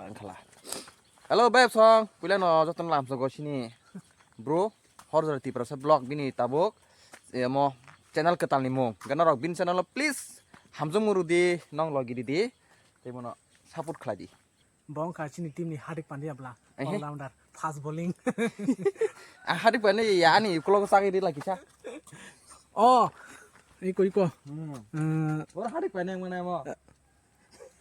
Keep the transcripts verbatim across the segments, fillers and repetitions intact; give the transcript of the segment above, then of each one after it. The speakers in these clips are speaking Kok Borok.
Ang khala. Hello, beb song. Puila no jotono lamsogo sini. Bro, Horjora Tiprasa vlog bini tabuk. Emo channel kwtalni mung. Gana rok bini channel o please hamjwk muru di, nong logi di di. Tei bono support khlai di. Bo wngkha chini team ni Hardik Pandya bla. Ehe. All rounder, fast bowling. Ah, Hardik Pandya ya ani ukolog sagwi di lagi sa. Oh, iko, iko. Hmm. Eh, Bor Hardik Pandya yang mana mo?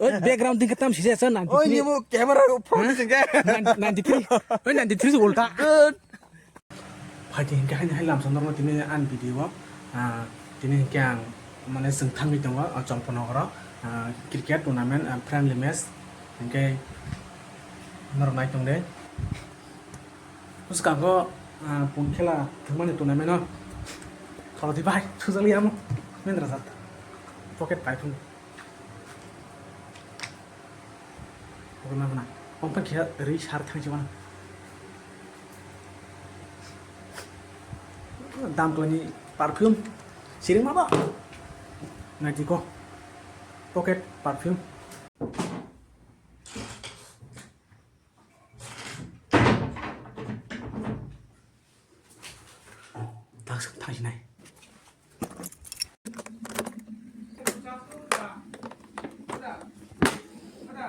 Oi, background tingkat tam sisa sa nanti. Oi, ini mo camera ro phone sing ke. Nanti three. Oi, nanti three ulta. Good. Phaidi hinkhe haini hai lamsa norma tini ani video o, ah, tini hinkhe ang mane chwng thangwi tongo, ah, Chomponogoro, ah, cricket tournament, ah, friendly match hinkhe norok nai tong de. Bwskango, ah, pun khela thwngmani tournament o kholodi bai sujali amo mendra jat pocket pai thung. Oke, ma guna. Ompha khe rwi sar thang chima. Dam klani perfume. Siring ma ba? Nai tiko. Pocket perfume. Takswk thangsinai.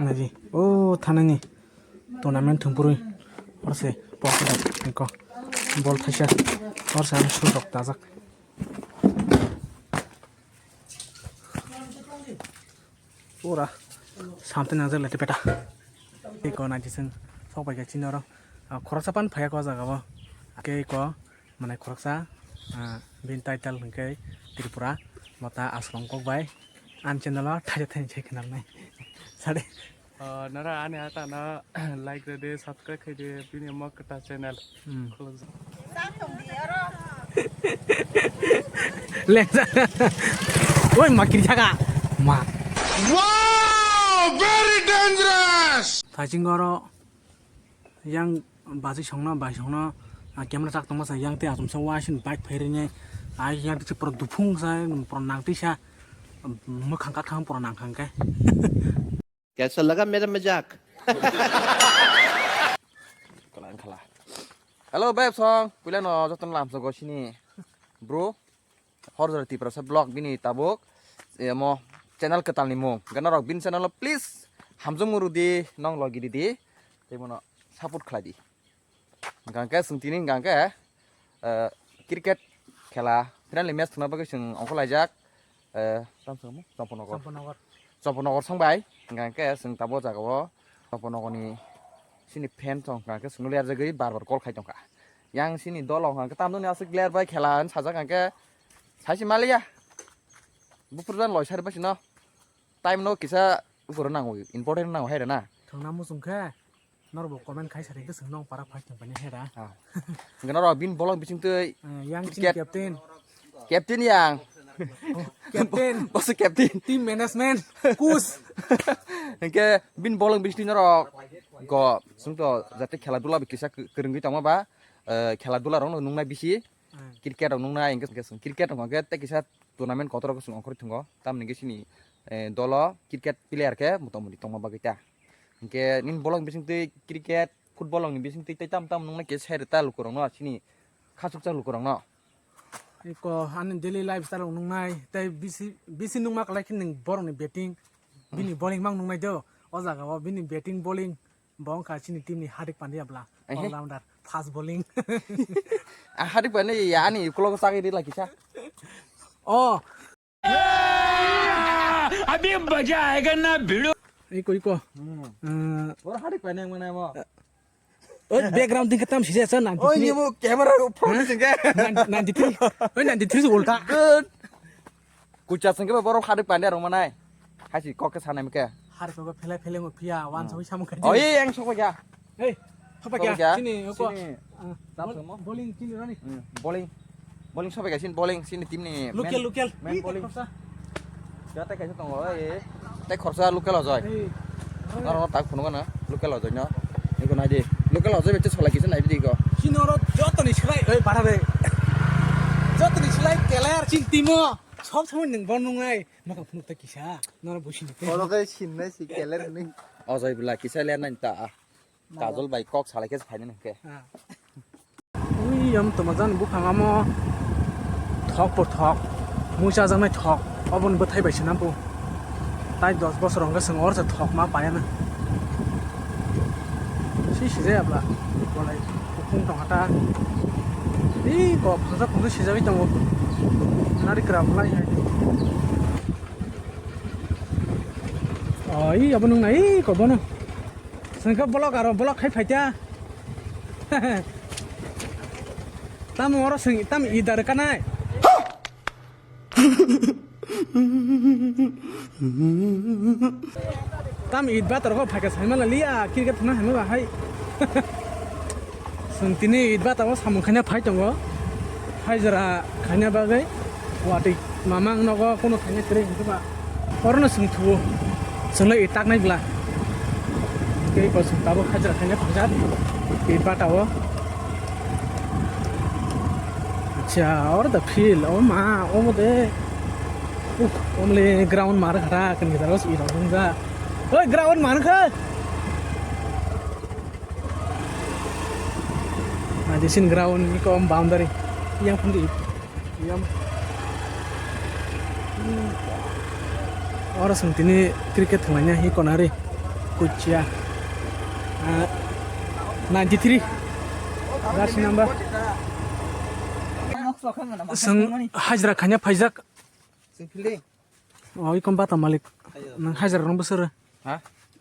Naji, o thanani tournament thwngpurwi orse pokda ko bol thaisa orse ang sujok dajak. Pura samte nangjak lete peta. Eko naji seng sok bai ka chini oro. Ah, khoroksa pan phaiya ko jaga o. Ake ko mane khoroksa, ah, bin title hwnkhe Tripura Motha Aswang kok bai. An channel o thaja thani chai khnal nai. Sade. Ah, nara ani ata na like rede, subscribe khaide, bini Mokta channel. Hmm. Khulukjak. Lengsa. Oi, ma kiri jaga. Ma. Wow, very dangerous. Thaching oro yang baji songno, bai songno, ah, camera chak tongma sa yang te asumsa wa sin bike phairine, ai yang te pura duphung sa, pura nang tisa, mwkhang kakhang pura nang khang khe. Kaisa laga mera majak? Kalang khala. Hello, beb song. Puila no jotono lamsogo sini. Bro, Horjora Tiprasa vlog bini tabuk. Emo channel kwtalni mung. Gana rok bini channel o please hamjwk muru di, nong logi di di. Tei bono support khlai di. Hingkha khe chwng tini hingkha khe, eh, cricket khela friendly match thwngna bagwi chwng ongkhorlaijak, eh, tamo se Chomponogor. Chomponogor. Chomponogor song bai. Hingkha khe chwng tabuk o jaga o Chomponogor ni sini fan tong hingkha khe chwngno lerjagwi bar bar call khai tongkha. Yang sini dolo hingkha khe tamoni aswk ler bai khela hinwi sajak hingkha khe saisi maliya. Buphurjan loi sari bai sino. Time no kisa buphuru nango, important nango hai rana. Thwngna muchung khe. Norok bo comment khai sari bwswk nong para fight tong pani hera. Ah. Hingke norok bini bolong bising twi Eh, yang chini captain. Captain yang. Oh, captain. Bosu captain. Team management. Kus. Hingke bini bolong bising twi norok go sungto jate khela dula bi kisa kwrwngwi tongma ba, eh, khela dula rok no nungnai bisi. Hmm. Cricket rok nungnai hingke, hingke cricket rok hingke tei kisa tournament kotor rok sung ongkhorwi thwngo. Tamni hingke sini, eh, dolo cricket player khe motamoti tongma bagwi ta. Hingke nini bolong bising twi cricket, football rokni bising twi tei tam tam nungna khe sai rwta lukurokno chini khachuksa lukurokno. Eko ani daily lifestyle rok nungnai tei bisi, bisi nungma kwlai khe nwng borokni batting, bini bowling mang nungnai do. O jaga o bini batting, bowling bo wngkha chini team ni Hardik Pandya bla, ehe, all rounder, fast bowling. Ah, Hardik Pandya ya ani ukulok chagwi rila kisa. Oh, अभी मजा आएगा ना भिड़ो। Iko, iko. Hmm. Eh, Bor Hardik Pandya yang mana mo? Oi, background tingkat tam sisa sa nanti. Oh, ini mo camera ro phone sing ke. Nanti three. Oi, nanti three ulta. Good. Kucha sing ke bor Hardik Pandya rong manai. Hasi kok ke sana mike. Hardik kok phelai phelai mo phiya wan soi samung kha. Oh, iya yang sok ya. Hei, apa kya? Sini, apa? Sini. Ah, bowling chini rani. Hmm, bowling. Bowling sobai gasin bowling sini team ni. Local, local. Main bowling. Jata kaisa tongo, eh. Tei khorsa local ojoi. Noro tak phunukgo na local ojoi no. Iko nai di. Local ojoi bete solai kisa nai di ko. Sini oro joto ni slai, oi, para de. Joto ni slai kelar chin timo. Sob somoi nwng bo nungnai. Mokang phunuk ta kisa. Nora busi ni. Oro khe sinnai si keler ni. Ojoi bwla kisa le nai ta. Kajol bai kok salai khe phainai hwnkhe. Ah. Ui, am tongma jani buphang amo thok po thok, mui chajaknai thok, oboni bwthai bai se nang bo. Tai dos bosor hwnkhe chwng oro se thok ma paiya na. Si sijaya bwla, bolai kuphung tongkha ta. Ui, kok phangsa phungsa sijagwi tongo. Nari kwrap lai hai. Oh, ui, abo nung nai, ui, kok bono. Sengkha block aro block khai phaita. Tamo oro seng tam idar kanai. Tam id batar ko phaika saimala liya cricket thuna hemo ba hai. Sung tini id batar o samung khanya phai tongo. Hai jora khanya bagwi watwi. Mamang nogo kono thainai kwrwi hwnkhe ba orono chwng thuo, chwngno i taknai bwla. Tei bo chwng tabuk hajra khaina thangjak i bata o. Acha, oro da field, o ma, omo de. Uh, omle ground mar khara, kani jaro i rok wngjak. Oi, ground mar kha. Najisin ground ni kom boundary. Yang pun di. Yam. Oro sung tini cricket thwnglaina hi konari kuchia. Ah, ninety three. Jersey number. Sung hajra khanya phaijak. Sung fielding. Oh, ikom bata malik. Ayo. Nang hajra rong besar. Ha?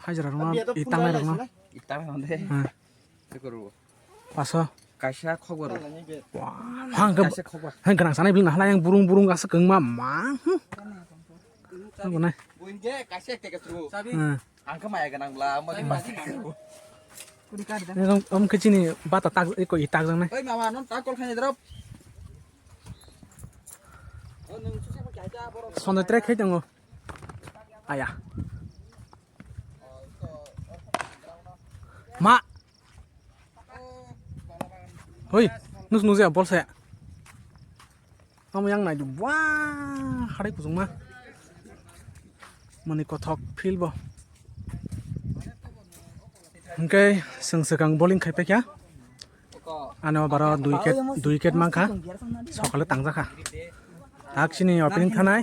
Hajra rong. Abi, ato itangnai phone rong. Itangnai rong de. Ha. Paso. Kaisa khokbar. Wah, hang ke, kaisa khokbar. Hang ganang sanai bil nahla yang burung burung asa kengma ma. Hmm. Hang gunai. Buin je kaisa ek teke tru. Sabi. Hmm. Ang ke maya ganang bla, ang bagi maya ganang. Ini om, om kecil ni bata tak, iko itak jang nai. Oi mama, non tak kol khani drop. Sonda trek khai tango. Aya. Ma. Hoi, nus nus ya bol se. Tamo yang nai du. Wah, hari kusung ma. Mani kothok feel bo. Hingke seng sekang bowling khai pekya. Ano baro dui wicket, dui wicket mangkha. Sokale tangjakha. Tak sini opening thanai.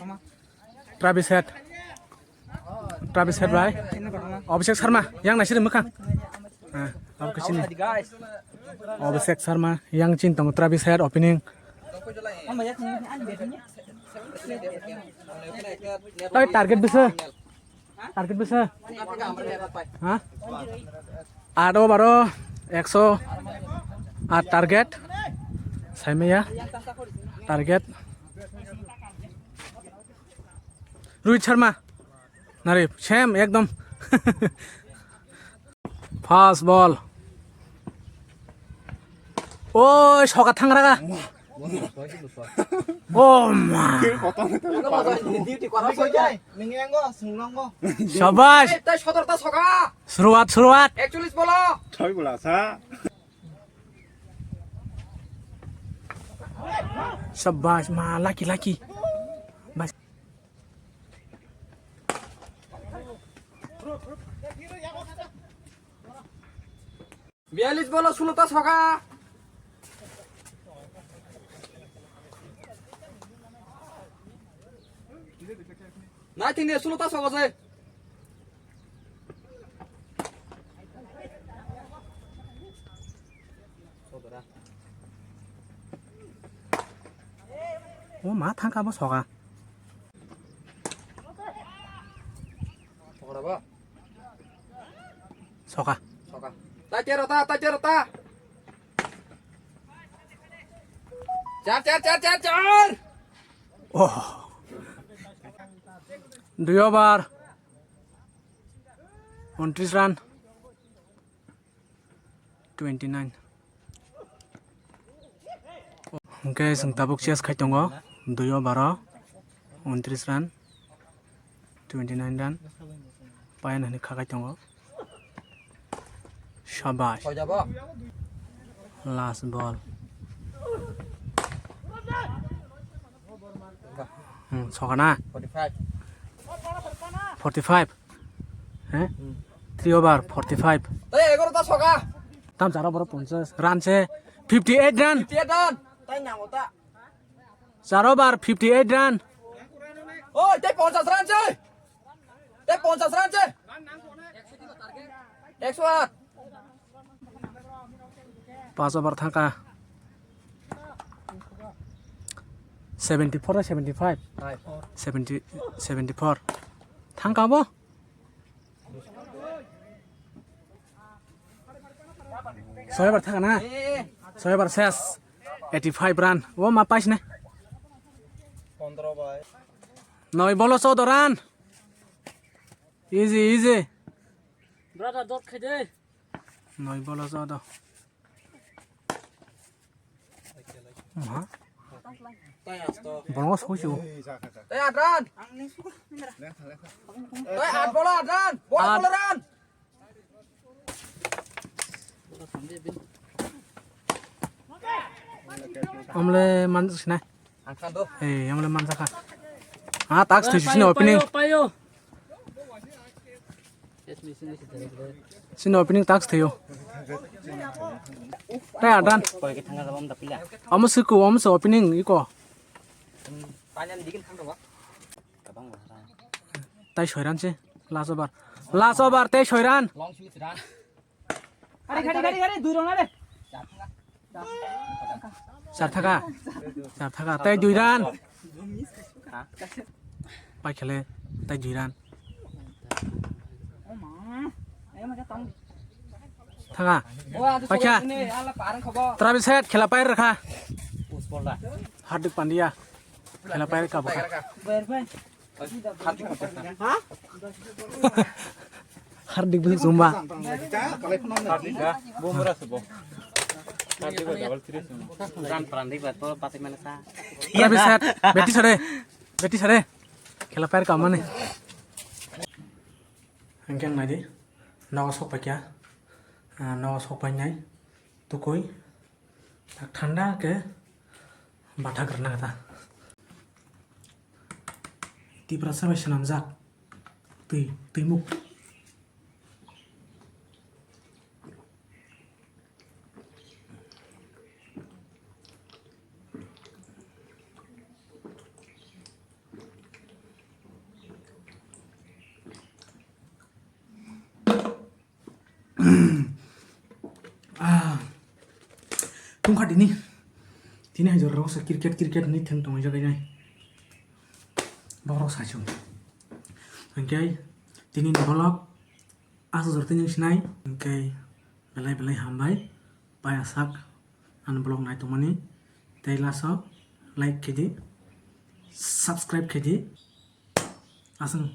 Travis Head. Travis Head bai. Abhishek Sharma, yang naisiri mwkhang. Ah, abo khe chini. Abhishek Sharma, yang chin tongo Travis Head opening. Oi, target bisa. Target bisa. Ha? Ado baro, ekso, at target. Saimaya. Target. Rohit Sharma. Nari, same, ekdom. Fast ball. Oi, soka thangra ga. Oh, ma. Shabash. Suruat, suruat. Shabash, ma, lucky, lucky. Bas. Biyalis bolo sulota soka. Nai thini sulota soka se. O ma thangka bo soka. Soka ba. Soka. Soka. Ta chero ta, ta chero ta. Char, char, char, char, char. Oh. Dui over. Untris run. Twenty nine. Hwnkhe chwng tabuk chase khai tongo, dui over o untris run, twenty nine run, payan hwnwi kha khai tongo. Shabash. Last ball. Hmm, soka na? Forty five. Forty five. He? Hmm. Three over forty five. Tei egaroh ta soka. Tam charo boro ponchas. Run se fifty eight run. Fifty eight run. Tai nango ta. Charo bar fifty eight run. Oi, tei ponchas run se. Tei ponchas run se. Ekso aat. Pas over thangka. Seventy four na seventy five? Seventy, seventy four. Thangka bo? Soi over thangka na? Soi over ses. Eighty five run. O ma pais ne? Noi bolo chodo run. Easy, easy. Brother, dot khai de. Noi bolo chodo. Ma? Bolongo soi sio. Tei aat run. Tei aat bolo aat run. Bolo aat. Bolo run. Omle manjak sinai. Ei, omle manjak kha. Ah, tax thoi sini opening. Payo, payo. Sini opening tax thaio. Tei aat run. Omo suku, omo se opening iko. Tei soi run se. Last over. Last over, tei soi run. Hari, hari, hari, hari, dui run ada. Char thaka. Char thaka. Tei dui run. Pai khele. Tei dui run. Thaka. Pai kha. Travis Head khela pai rakha. Hardik Pandya. Khela pai rakha. Hardik bwswk chumba. Travis Head, beti sare, beti sare. Khela pair kamani. Hingke ang naidi, nogo sok paikha, ah, nogo sok painai, tukui, tak thanda ke bathak rwna kata. Tiprasa bai swnamjak twi, twimuk. Ah, tungkha tini. Tini hai jorao sa cricket, cricket ni theng tong jak nai. Borok sa chung. Hingke tini ni vlog aswk jor tini sinai. Hingke belai belai hambai. Paya sak ani vlog nai tongmani. Tei last o like khe di, subscribe khe di. Aswk.